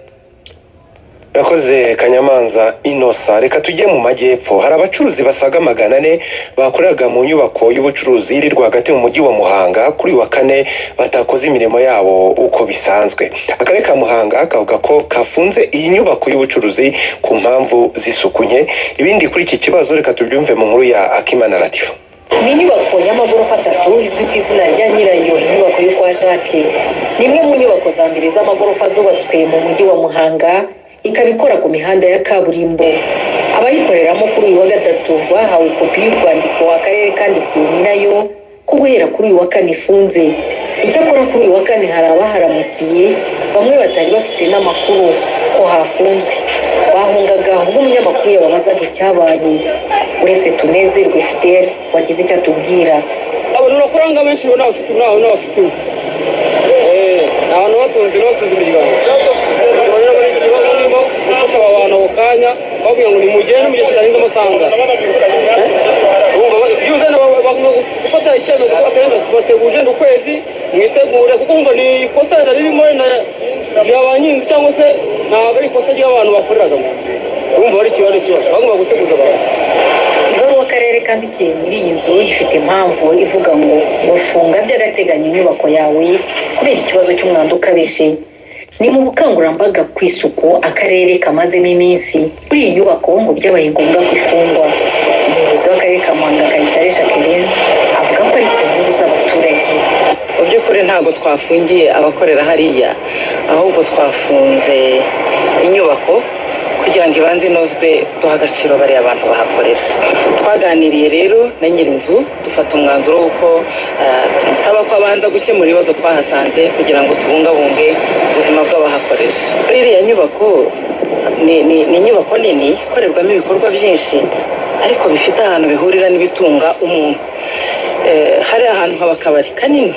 Rakoze Kanyamanza Inosa. Reka tujye mu majyepfo. Hari abacuruzi basaga 400 bakoreraga mu nyubako y'ubucuruzi iri rwagati mu mujyi wa Muhanga, kuri uyu wa kane batakoze imirimo yabo uko bisanzwe. Akarere ka Muhanga kavuga ko kafunze iyi nyubako y'ubucuruzi ku mpamvu z'isuku nke. Ibindi kuri iki kibazo reka tubyumve mu nkuru ya Akimana Latifa. Ni inyubako y'amagorofa atatu izwi ku izina rya nyirayo, inyubako yo kwa Jacques. Ni imwe mu nyubako za mbere z'amagorofa zubatswe mu mujyi wa Muhanga, ikaba ikora ku mihanda ya kaburimbo. Abayikoreramo kuri uyu wa gatatu bahawe kopi y'urwandiko akarere kandikiye nyirayo. ko guhera kuri uyu wa kane ifunze. Icyakora kuri uyu wa kane hari abaharamukiye, bamwe batari bafite n'amakuru ko hafunzwe, bahungaga ubwo umunyamakuru yababazaga icyabaye, uretse Tunezerwe Fidele wagize icyo atubwira. Abantu bakoranga benshi n'abafite n'abafite abantu batunze imiryango. Ikibazo niba gufasha aba bantu ako kanya bababwira ngo nimugende mu gihe kitarenze amasaha angana, byibuze gufata icyemezo ko batarenze bateguje ukwezi, mwitegure, kuko wumva ni ikosa ririmo rya ba nyir'inzu cyangwa se ntabwo ari ikosa ry'abantu bakoreragamo. Urumva ari ikibazo bagomba guteguza abantu. Ibaruwa akarere kandikiye nyiri iyi nzu ifite impamvu ivuga ngo gufunga by'agateganyo inyubako yawe kubera ikibazo cy'umwanda ukabije. Ni mu bukangurambaga ku isuku akarere kamazemo iminsi. Kuri iyi nyubako ngo byabaye ngombwa ko ifungwa. Umuyobozi w'akarere ka Muhanga, Kayitare Jacqueline, avuga ko ari ku nyungu z'abaturage. Mu by'ukuri ntabwo twafungiye abakorera hariya, ahubwo twafunze inyubako kugira ngo ibanze inozwe, duhe agaciro bariya abantu bahakorera. Twaganiriye rero na nyir'inzu, dufata umwanzuro w'uko tumusaba ko abanza gukemura ibibazo twahasanze kugira ngo tubungabunge ubuzima bw'abahakorera. Muri iriya nyubako ni inyubako nini ikorerwamo ibikorwa byinshi, ariko bifite ahantu bihurira n'ibitunga umuntu. Hari ahantu haba akabari kanini,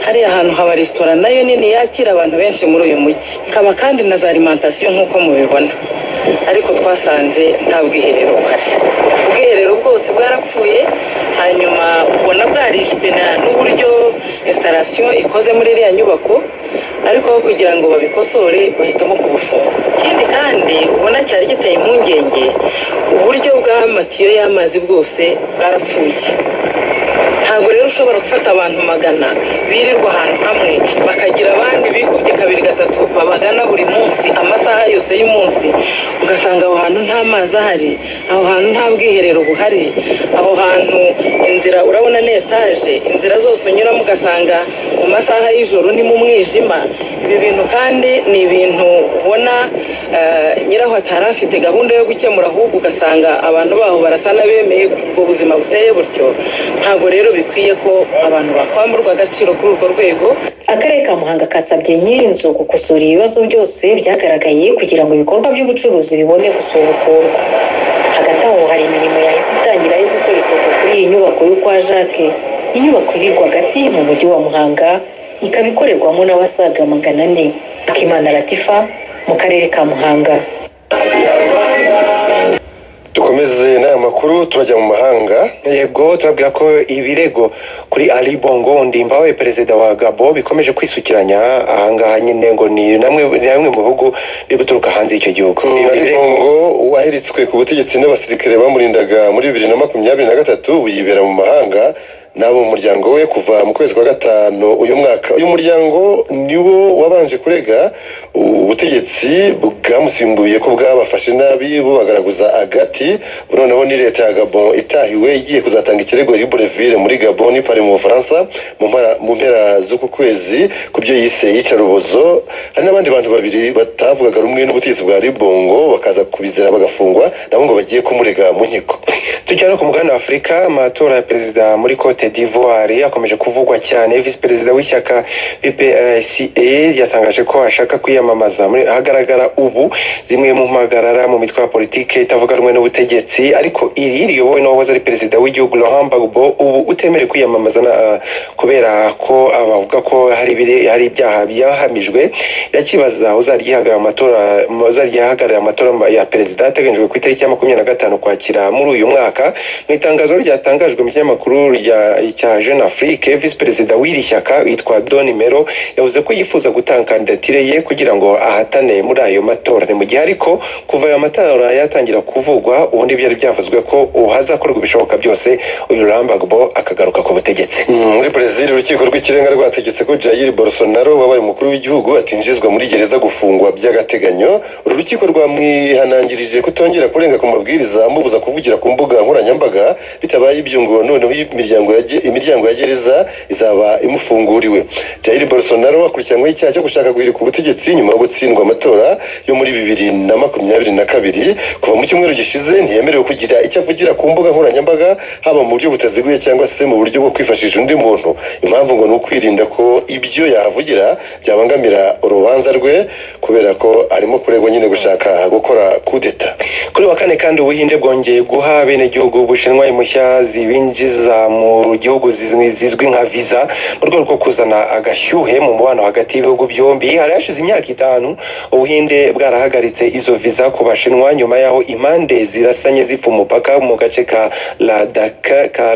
hari ahantu haba resitora nayo nini yakira abantu benshi muri uyu mujyi, kaba kandi na za alimentation nk'uko mubibona, ariko twasanze nta bwiherero buhari. Ubwiherero bwose bwarapfuye, hanyuma ubona bwarishwe n'uburyo installation ikoze muri iriya nyubako, ariko aho kugira ngo babikosore bahitamo kubufunga. Ikindi kandi ubona cyari giteye impungenge, uburyo bw'amatiyo y'amazi bwose bwarapfuye. Ntabwo rero ushobora gufata abantu magana birirwa ahantu hamwe, bakagira abandi bikubye kabiri gatatu babagana buri munsi amasaha yose y'umunsi, ugasanga aho hantu nta mazi ahari, aho hantu nta bwiherero buhari, aho hantu inzira urabona ni etaje, inzira zose unyuramo ugasanga mu masaha y'ijoro ni mu mwijima. Ibi bintu kandi ni ibintu ubona nyiraho atari afite gahunda yo gukemura, ahubwo ugasanga abantu baho barasa n'abemeye ubwo buzima buteye butyo. Ntabwo rero bikwiye ko abantu bakwamburwa agaciro kuri urwo rwego. Akarere ka Muhanga kasabye nyir'inzu gukosora ibibazo byose byagaragaye kugira ngo ibikorwa by'ubucuruzi bibone gusubukurwa. Hagati aho hari imirimo yahise itangira yo gukora isuku kuri iyi nyubako yo kwa Jacques, inyubako iri rwagati mu mujyi wa Muhanga, ikaba ikorerwamo n'abasaga 400. Akimana Latifa mu karere ka Muhanga. Dukomeze n'aya makuru, turajya mu mahanga. Yego, turabwira ko ibirego kuri Ali Bongo Ondimba wabaye perezida wa Gabon bikomeje kwisukiranya. Ahangaha nyine ngo ni namwe mu bihugu biri guturuka hanze y'icyo gihugu. Ali Bongo waheritswe ku butegetsi n'abasirikare bamurindaga muri 2023, ubu yibera mu mahanga n'abo mu muryango we kuva mu kwezi kwa gatanu uyu mwaka. Uyu muryango niwo wabanje kurega ubutegetsi bwamusimbuye ko bwabafashe nabi, bubagaragaza agati. Noneho ni leta ya Gabon itahiwe igiye kuzatanga ikirego Libreville muri Gabon n'i Paris mu Bufaransa mu mpera z'uku kwezi ku byo yise iyicarubozo. Hari n'abandi bantu babiri batavugaga rumwe n'ubutegetsi bwa Bongo bakaza kubizera bagafungwa, nabo ngo bagiye kumurega mu nkiko. Tujya no ku mugabane wa Afurika. Amatora ya perezida muri Cote d'Ivoire akomeje kuvugwa cyane. Visi perezida w'ishyaka PPCA yatangaje ko ashaka kwiyamamaza. Hagaragara ubu zimwe mu mpagarara mu mitwe ya politike itavuga rumwe n'ubutegetsi, ariko iri riyobowe n'uwahoze ari perezida w'igihugu Laurent Gbagbo, ubu utemerewe kwiyamamaza kubera ko abavuga ko hari ibyaha byahamijwe, yakibaza uzaryihagarara amatora ya perezida ateganyijwe ku itariki ya 25 Ukwakira muri uyu mwaka. Mu itangazo ryatangajwe mu kinyamakuru cya Jeune Afrique, visi perezida w'iri shyaka witwa Don Mero yavuze ko yifuza gutanga kandidatire ye kugira ngo ahatane muri ayo matora. Ni mu gihe ariko kuva ayo matora yatangira kuvugwa, ubundi byari byavuzwe ko hazakorwa ibishoboka byose uyu Laurent Gbagbo akagaruka ku butegetsi. Muri Brezil, urukiko rw'ikirenga rwategetse ko Jair Bolsonaro wabaye umukuru w'igihugu atinjizwa muri gereza gufungwa by'agateganyo. Uru rukiko rwamwihanangirije kutongera kurenga ku mabwiriza amubuza kuvugira ku mbuga nkoranyambaga, bitabaye ibyo ngo noneho imiryango imiryango ya gereza izaba imufunguriwe. Jair Bolsonaro akurikiranyweho icyaha cyo gushaka guhirika ubutegetsi nyuma yo gutsindwa amatora yo muri 2022. Kuva mu cyumweru gishize ntiyemerewe kugira icyo avugira ku mbuga nkoranyambaga, haba mu buryo butaziguye cyangwa se mu buryo bwo kwifashisha undi muntu. Impamvu ngo ni ukwirinda ko ibyo yahavugira byabangamira urubanza rwe, kubera ko arimo kuregwa nyine gushaka gukora kudeta. Kuri wa kane kandi, Ubuhinde bwongeye guha abenegihugu b'Ubushinwa impushya zibinjiza mu gihugu zizwi nka visa, mu rwego rwo kuzana agashyuhe mu mubano hagati y'ibihugu byombi. Hari hashize imyaka 5 Ubuhinde bwarahagaritse izo visa ku Bashinwa, nyuma y'aho impande zirasanye zipfa umupaka mu gace ka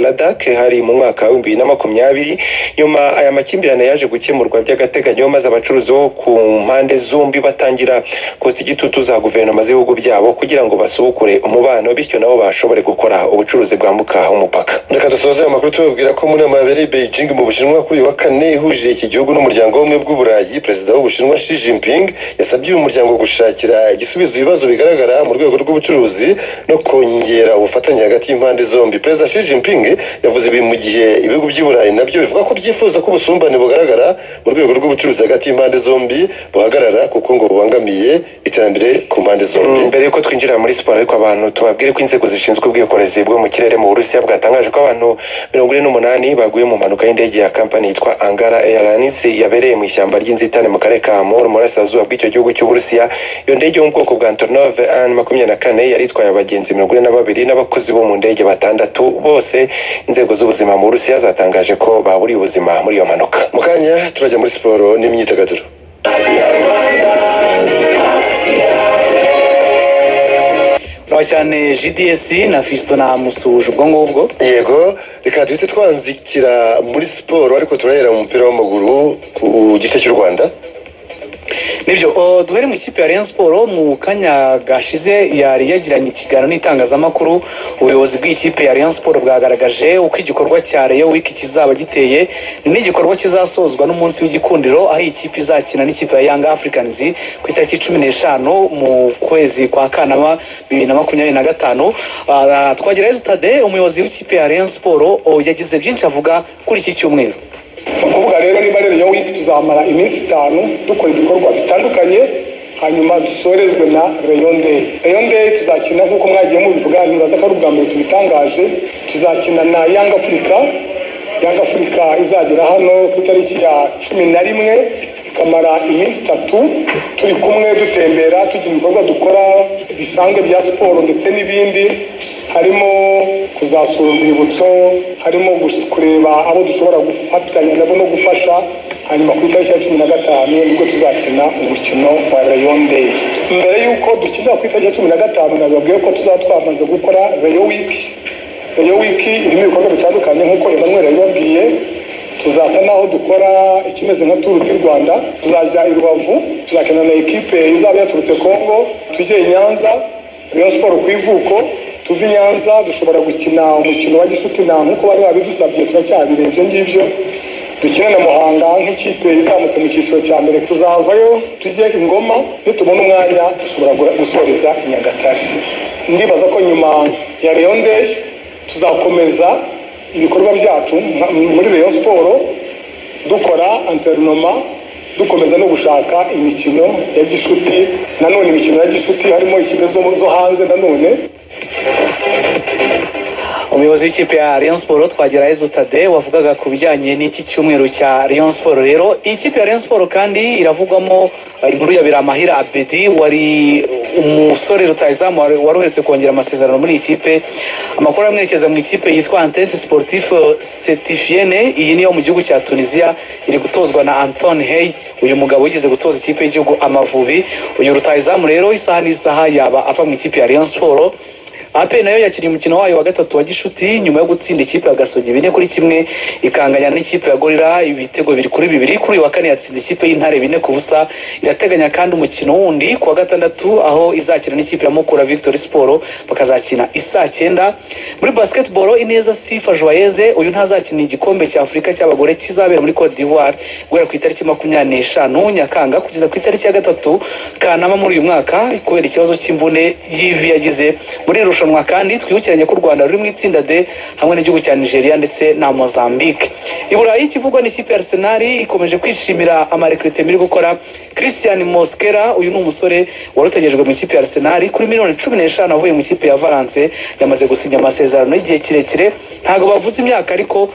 Ladakh, hari mu mwaka wa 2020. Nyuma aya makimbirane yaje gukemurwa by'agateganyo, maze abacuruzi bo ku mpande zombi batangira kotsa igitutu za guverinoma z'ibihugu byabo kugira ngo basubukure umubano, bityo nabo bashobore gukora ubucuruzi bwambuka umupaka. Reka dusoze aya makuru tubabwira ko mu nama yabereye i Beijing mu Bushinwa kuri uyu wa kane, ihuje iki gihugu n'Umuryango w'Ubumwe bw'Uburayi, Perezida w'Ubushinwa Xi Jinping yasabye uyu muryango gushakira igisubizo ibibazo bigaragara mu rwego rw'ubucuruzi no kongera ubufatanye hagati y'impande zombi. Perezida Xi Jinping yavuze ibi mu gihe ibihugu by'i Burayi nabyo bivuga ko byifuza ko ubusumbane bugaragara mu rwego rw'ubucuruzi hagati y'impande zombi buhagarara, kuko ngo bubangamiye iterambere ku mpande zombi. Mbere yuko twinjira muri siporo ariko, abantu tubabwire ko inzego zishinzwe ubwikorezi bwo mu kirere mu Burusiya bwatangaje ko abantu 48 baguye mu mpanuka y'indege ya kampani yitwa Angara Airlines yabereye mu ishyamba ry'inzitane mu karere ka Amur, mu burasirazuba bw'icyo gihugu cy'Uburusiya. Iyo ndege yo mu bwoko bwa Antonov An 24 yari itwaye abagenzi 42 n'abakozi bo mu ndege batandatu. Bose inzego z'ubuzima mu Burusiya zatangaje ko baburiye ubuzima muri iyo mpanuka. Mu kanya turajya muri siporo n'imyidagaduro. Turaho cyane GDS na Fiston, namusuhuje ubwo ngubwo. Yego, reka duhite twanzikira muri siporo, ariko turahera mu mupira w'amaguru ku gice cy'u Rwanda. Nibyo, duhere mu ikipe ya Rayon Sport. Mu kanya gashize yari yagiranye ikiganiro n'itangazamakuru. Ubuyobozi bw'ikipe ya Rayon Sport bwagaragaje uko igikorwa cya Rayon Week kizaba giteye. Ni n'igikorwa kizasozwa n'umunsi w'igikundiro, aho iyi kipe izakina n'ikipe ya Young Africans ku itariki 15 mu kwezi kwa Kanama 2025. Twagirayezu Tade, umuyobozi w'ikipe ya Rayon Sport, yagize byinshi avuga kuri iki cyumweru. Ni ukuvuga rero, niba rero Rayon Week, tuzamara iminsi 5 dukora ibikorwa bitandukanye, hanyuma dusorezwe na Rayon Day. Rayon Day tuzakina nk'uko mwagiye mubivuga, nibaza ko ari ubwa mbere tubitangaje, tuzakina na Young Africa. Young Africa izagera hano ku itariki ya 11, ikamara iminsi 3 turi kumwe, dutembera, tugira ibikorwa dukora bisanzwe bya siporo ndetse n'ibindi, harimo kuzasura urwibutso, harimo kureba abo dushobora gufatanya nabo no gufasha. Hanyuma ku itariki ya 15 nibwo tuzakina umukino wa Rayon Day. Mbere y'uko dukina ku itariki ya 15, nababwiye ko tuzaba twamaze gukora Rayon Week. Rayon Week irimo ibikorwa bitandukanye nk'uko Emmanuel yabibabwiye. Tuzasa naho dukora ikimeze nka Tour du Rwanda. Tuzajya i Rubavu, tuzakina na ekipe izaba yaturutse Congo, tujye i Nyanza, Rayon Sport ku ivuko. Tuve i Nyanza, dushobora gukina umukino wa gishuti na nk'uko bari babidusabye, turacyabireba ibyo ngibyo, dukine na Muhanga nk'ikipe izamutse mu cyiciro cya mbere. Tuzavayo tujye i Ngoma, nitubona umwanya dushobora gusoreza i Nyagatare. Ndibaza ko nyuma ya Rayon Day tuzakomeza ibikorwa byacu muri Rayon Sport, dukora entraînement, dukomeza no gushaka imikino ya gishuti, nanone imikino ya gishuti harimo ikipe zo hanze nanone. Umuyobozi w'ikipe ya Rayon Sport, Twagirayezu Tade, wavugaga ku bijyanye n'iki cyumweru cya Rayon Sport. Rero iyi kipe ya Rayon Sport kandi iravugwamo inkuru ya Biramahire Abedi, wari umusore rutahizamu wari uherutse kongera amasezerano muri iyi kipe. Amakuru amwerekeza mu ikipe yitwa Entente Sportive Sétifienne. Iyi niyo mu gihugu cya Tunisia, iri gutozwa na Anton Hey, uyu mugabo wigeze gutoza ikipe y'igihugu Amavubi. Uyu rutahizamu rero isaha n'isaha yaba ava mu ikipe ya Rayon Sport. APR nayo yakiriye umukino wayo wa gatatu wa gishuti nyuma yo gutsinda ikipe ya Gasogi 4-1, ikanganya n'ikipe ya Gorilla ibitego 2-2. Kuri uyu wa kane yatsinze ikipe y'Intare 4-0. Irateganya kandi umukino wundi ku wa gatandatu, aho izakina n'ikipe ya Mukura Victory Sport, bakazakina isaa 9. Muri basketball, Ineza Sifa Joyeuse, uyu ntazakina igikombe cya Afurika cy'abagore kizabera muri Cote d'Ivoire guhera ku itariki 25 Nyakanga kugeza ku itariki ya 3 Kanama muri uyu mwaka, kubera ikibazo cy'imvune y'ivi yagize muri iri rushanwa. Irushanwa kandi twibukiranye ko u Rwanda ruri mu itsinda D hamwe n'igihugu cya Nigeria ndetse na Mozambique. I Burayi, ikivugwa n'ikipe ya Arsenal ikomeje kwishimira amarecrutement iri gukora. Christian Mosquera, uyu ni umusore wari utegerejwe mu ikipe ya Arsenal kuri miliyoni 15 avuye mu ikipe ya Valence, yamaze gusinya amasezerano y'igihe kirekire. Ntabwo bavuze imyaka, ariko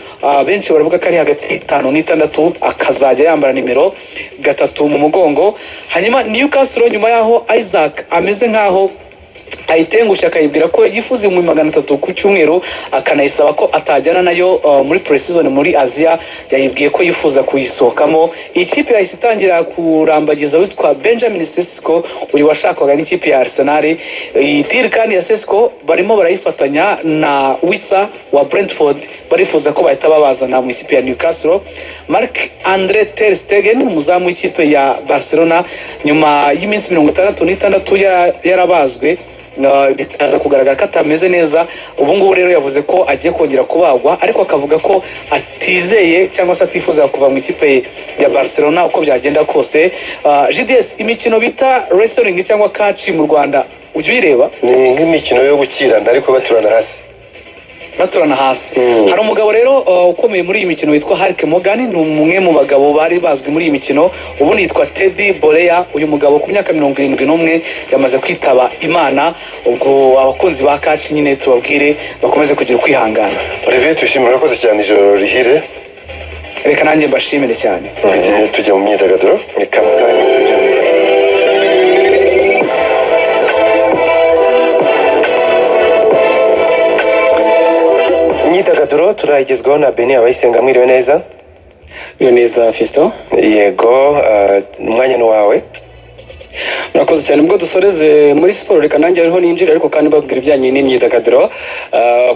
benshi baravuga ko ari hagati y'itanu n'itandatu, akazajya yambara nimero 3 mu mugongo. Hanyuma Newcastle, nyuma y'aho Isak ameze nk'aho ayitengushye akayibwira ko yifuza 300,000 ku cyumweru, akanayisaba ko atajyana nayo muri pre-season muri Aziya, yayibwiye ko yifuza kuyisohokamo. Iyi kipe yahise itangira kurambagiza witwa Benjamin Sesko, uyu washakwaga n'ikipe ya Arsenal. Iyi deal kandi ya Sesko barimo barayifatanya na Wissa wa Brentford, barifuza ko bahita babazana mu ikipe ya Newcastle. Marc Andre ter Stegen, umuzamu w'ikipe ya Barcelona, nyuma y'iminsi 66 yarabazwe, bikaza kugaragara ko atameze neza, ubu ngubu rero yavuze ko agiye kongera kubagwa, ariko akavuga ko atizeye cyangwa se atifuza kuva mu ikipe ya Barcelona uko byagenda kose. GDS, imikino bita wrestling cyangwa catch mu Rwanda ujya uyireba? Ni nk'imikino yo gukirana ariko baturana hasi. Baturana hasi. Hari umugabo rero ukomeye muri iyi mikino witwa Hulk Hogan, ni umwe mu bagabo bari bazwi muri iyi mikino, ubundi yitwa Teddy Bollea. Uyu mugabo ku myaka 71 yamaze kwitaba Imana. Ubwo abakunzi ba catch nyine tubabwire bakomeze kugira ukwihangana. Olivier Tuyishimire, urakoze cyane, ijoro rihire. Reka nanjye mbashimire cyane. Tujye tujya mu myidagaduro. Reka mu kanya tujya mu myidagaduro. Imyidagaduro turayigezwaho na Beni Abayisenga. Mwiriwe neza? Mwiriwe neza, Fiston. Yego, umwanya ni wawe. Murakoze cyane. Ubwo dusoreze muri siporo, reka nanjye ariho ninjira, ariko kandi mbabwira ibijyanye n'imyidagaduro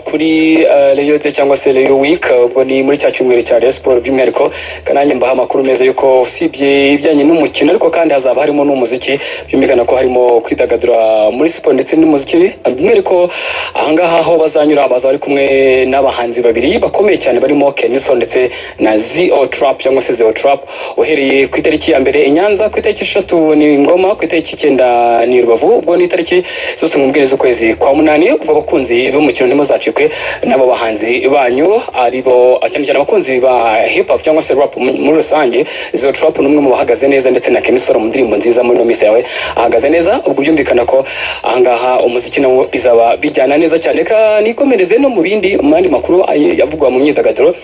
kuri Rayon Day cyangwa se Rayon Week. Ubwo ni muri cya cyumweru cya Rayon Sport by'umwihariko. Kandi nanjye mbaha amakuru meza yuko usibye ibijyanye n'umukino, ariko kandi hazaba harimo n'umuziki. Byumvikana ko harimo kwidagadura muri siporo ndetse n'umuziki. By'umwihariko ahangaha aho bazanyura, bazaba bari kumwe n'abahanzi babiri bakomeye cyane barimo Kenny Sol ndetse na Zeo Trap cyangwa se Zeo Trap. Uhereye ku itariki ya 1 i Nyanza, ku itariki 3 ni Ngoma, ku itariki 9 ni Rubavu. Ubwo ni itariki zose mu mbwiriza z'ukwezi kwa munani. Ubwo abakunzi b'umukino ntimuzacikwe n'abo bahanzi banyu, aribo cyane cyane abakunzi ba hip hop cyangwa se rap muri rusange. Zeo Trap ni umwe mu bahagaze neza, ndetse na Kenny Sol mu ndirimbo nziza muri ino minsi yawe ahagaze neza. Ubwo byumvikana ko ahangaha umuziki nawo bizaba bijyana neza cyane. Reka nikomereze no mu bindi, mu yandi makuru avugwa mu myidagaduro.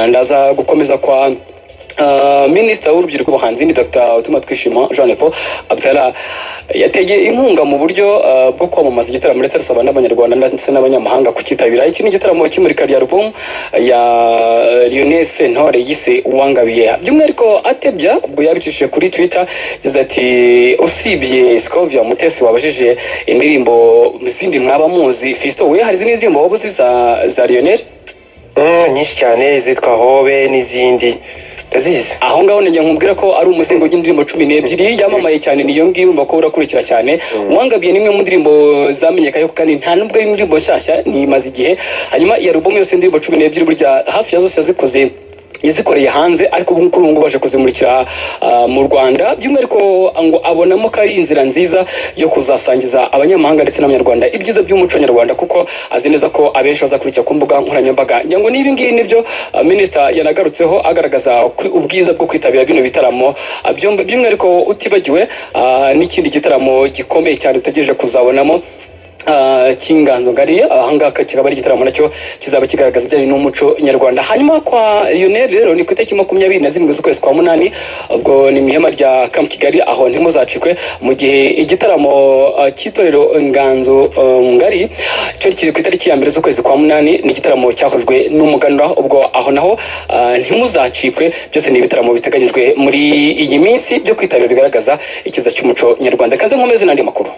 Ndaza gukomeza kwa Minisita w'urubyiruko ubuhanzi ni Dr Utumatwishima Jean Paul Abdallah, yategeye inkunga mu buryo bwo kwamamaza igitaramo, ndetse arasaba n'Abanyarwanda ndetse n'abanyamahanga kucyitabira. Iki ni igitaramo cy'imurika rya album ya Lionel Sentore yise Uwangabiye. By'umwihariko atebya, ubwo yabicishije kuri Twitter, yagize ati: "Usibye Scovia Mutesi wabajije indirimbo zindi mwaba muzi, Fisto we hari izindi ndirimbo waba uzi za Lionel?" Nyinshi cyane, izitwa Hobe n'izindi ndazizi. Aho ngaho nijya nkubwira ko ari umuzingo w'indirimbo 12 yamamaye cyane, niyo ngiyo urumva ko urakurikira cyane. Uwangabiye ni imwe mu ndirimbo zamenyekanye, kandi nta nubwo ari indirimbo nshyashya, nimaze igihe. Hanyuma iyi album yose, indirimbo 12, burya hafi ya zose yazikoze, yazikoreye hanze, ariko ubu kuri ubu ngubu baje kuzimurikira mu Rwanda. By'umwihariko ngo abonamo ko ari inzira nziza yo kuzasangiza abanyamahanga ndetse n'Abanyarwanda ibyiza by'umuco nyarwanda, kuko azi neza ko abenshi bazakurikira ku mbuga nkoranyambaga. Ngira ngo n'ibi ngibi nibyo minisita yanagarutseho agaragaza ubwiza bwo kwitabira bino bitaramo, by'umwihariko utibagiwe n'ikindi gitaramo gikomeye cyane utegereje kuzabonamo cy'Inganzo Ngari. Ahangaha kikaba ari igitaramo nacyo kizaba kigaragaza ibijyanye n'umuco nyarwanda. Hanyuma kwa Lionel rero ni ku itariki 27 z'ukwezi kwa munani, ubwo ni mu ihema rya Camp Kigali, aho ntimuzacikwe. Mu gihe igitaramo cy'itorero Inganzo Ngari cyo kiri ku itariki ya 1 z'ukwezi kwa munani, ni igitaramo cyahujwe n'umuganura. Ubwo aho naho ntimuzacikwe. Byose ni ibitaramo biteganyijwe muri iyi minsi byo kwitabira, bigaragaza ikiza cy'umuco nyarwanda. Kaze nkomeze n'andi makuru.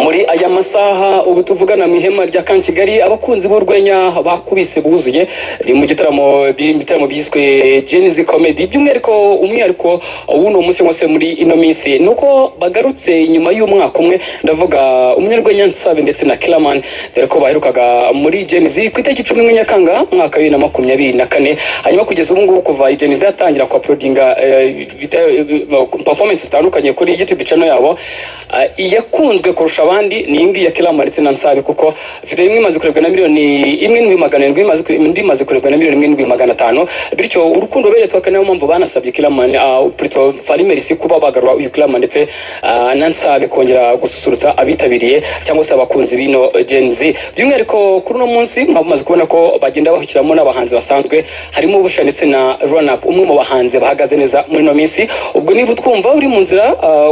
Muri aya masaha ubu tuvugana, mu ihema rya Camp Kigali, abakunzi b'urwenya bakubise buzuye. Ni mu gitaramo, ibitaramo byiswe Gen-Z Comedy. By'umwihariko, umwihariko w'uno munsi wose muri ino minsi ni uko bagarutse nyuma y'umwaka umwe. Ndavuga umunyarwenya Nsabe ndetse na Killaman, dore ko baherukaga muri Gen-Z ku itariki 11 Nyakanga umwaka wa 2024. Hanyuma kugeza ubu ngubu, kuva Gen-Z yatangira ku uploadinga performance zitandukanye kuri YouTube channel yabo, iyakunzwe kurusha abandi ni iyi ngiyi ya Killaman ndetse na Nsabe, kuko video imwe imaze kurebwa na 1,700,000, indi imaze kurebwa na 1,500,000. Bityo urukundo beretswe akaba niyo mpamvu banasabye Killaman, plutôt Fally Merci, kuba bagarura uyu Killaman ndetse na Nsabe kongera gususurutsa abitabiriye cyangwa se abakunzi b'ino Gen Z. By'umwihariko kuri uno munsi mwaba mumaze kubona ko bagenda bashyiramo n'abahanzi basanzwe, harimo Busha ndetse na Run Up, umwe mu bahanzi bahagaze neza muri ino minsi. Ubwo niba utwumva uri mu nzira,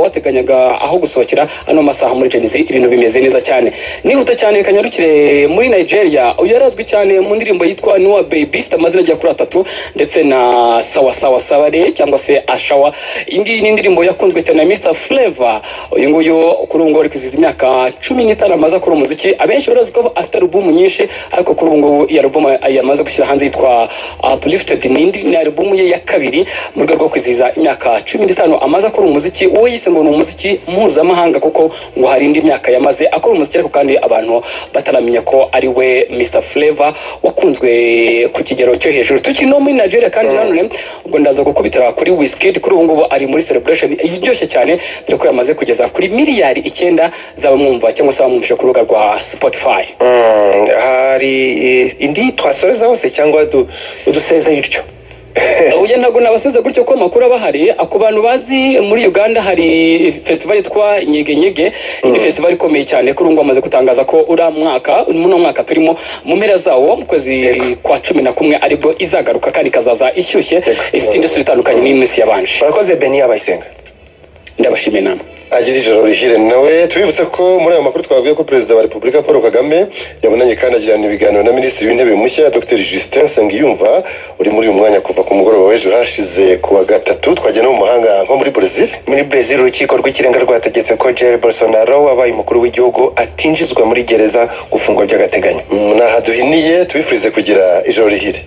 wateganyaga aho gusohokera, ano masaha muri Gen Z ibintu bimeze neza cyane. Nihuta cyane kanyarukire muri Nigeria. Uyu yarazwi cyane mu ndirimbo yitwa Noah Baby, ifite amazina agera kuri atatu, ndetse na Sawa Sawa Saware cyangwa se Ashawa. Iyi ngiyi ni indirimbo yakunzwe cyane na Mr Flavour. Uyu nguyu kuri ubu ngubu ari kwizihiza imyaka 15 amaze akora umuziki. Abenshi barazi ko afite alubumu nyinshi, ariko kuri ubu ngubu iyi alubumu yamaze gushyira hanze yitwa Uplifted ni indi, ni alubumu ye ya kabiri mu rwego rwo kwizihiza imyaka 15 amaze akora umuziki. Uwo yise ngo ni umuziki mpuzamahanga, kuko ngo hari indi myaka yamaze akora umuziki ariko kandi abantu bataramenya ko ari we Mr Flavour wakunzwe ku kigero cyo hejuru. Tukiri no muri Nigeria kandi nanone, ubwo ndaza gukubitira kuri Wizkid. Kuri ubu ngubu ari muri celebration iryoshye cyane, dore ko yamaze kugeza kuri miliyari 9 z'abamwumva cyangwa se abamwumvisha ku rubuga rwa Spotify. Hari indi twasoreza hose cyangwa udusezeye utyo? Oya, ntabwo nabaseze gutyo, ko amakuru aba ahari. Ku bantu bazi, muri Uganda hari festival yitwa Nyege Nyege, ni festival ikomeye cyane. Kuri ubu ngubu bamaze gutangaza ko uriya mwaka, muno mwaka turimo, mu mpera zawo mu kwezi kwa 11 aribwo izagaruka, kandi ikazaza ishyushye, ifite indi sura itandukanye n'iminsi yabanje. Murakoze, Beni Abayisenga. Ndabashimiye namwe. Agira ijoro rihire. Nawe tubibutse ko muri ayo makuru twabwiye ko Perezida wa Repubulika Paul Kagame yabonanye kandi agirana ibiganiro na Minisitiri w'Intebe mushya, Dr Justin Nsengiyumva, uri muri uyu mwanya kuva ku mugoroba w'ejo hashize ku wa gatatu. Twagenda no mu mahanga, nko muri Brazil. Muri Brazil, urukiko rw'ikirenga rwategetse ko Jair Bolsonaro wabaye umukuru w'igihugu atinjizwa muri gereza gufungwa by'agateganyo. Ni aha duhiniye, tubifurize kugira ijoro rihire.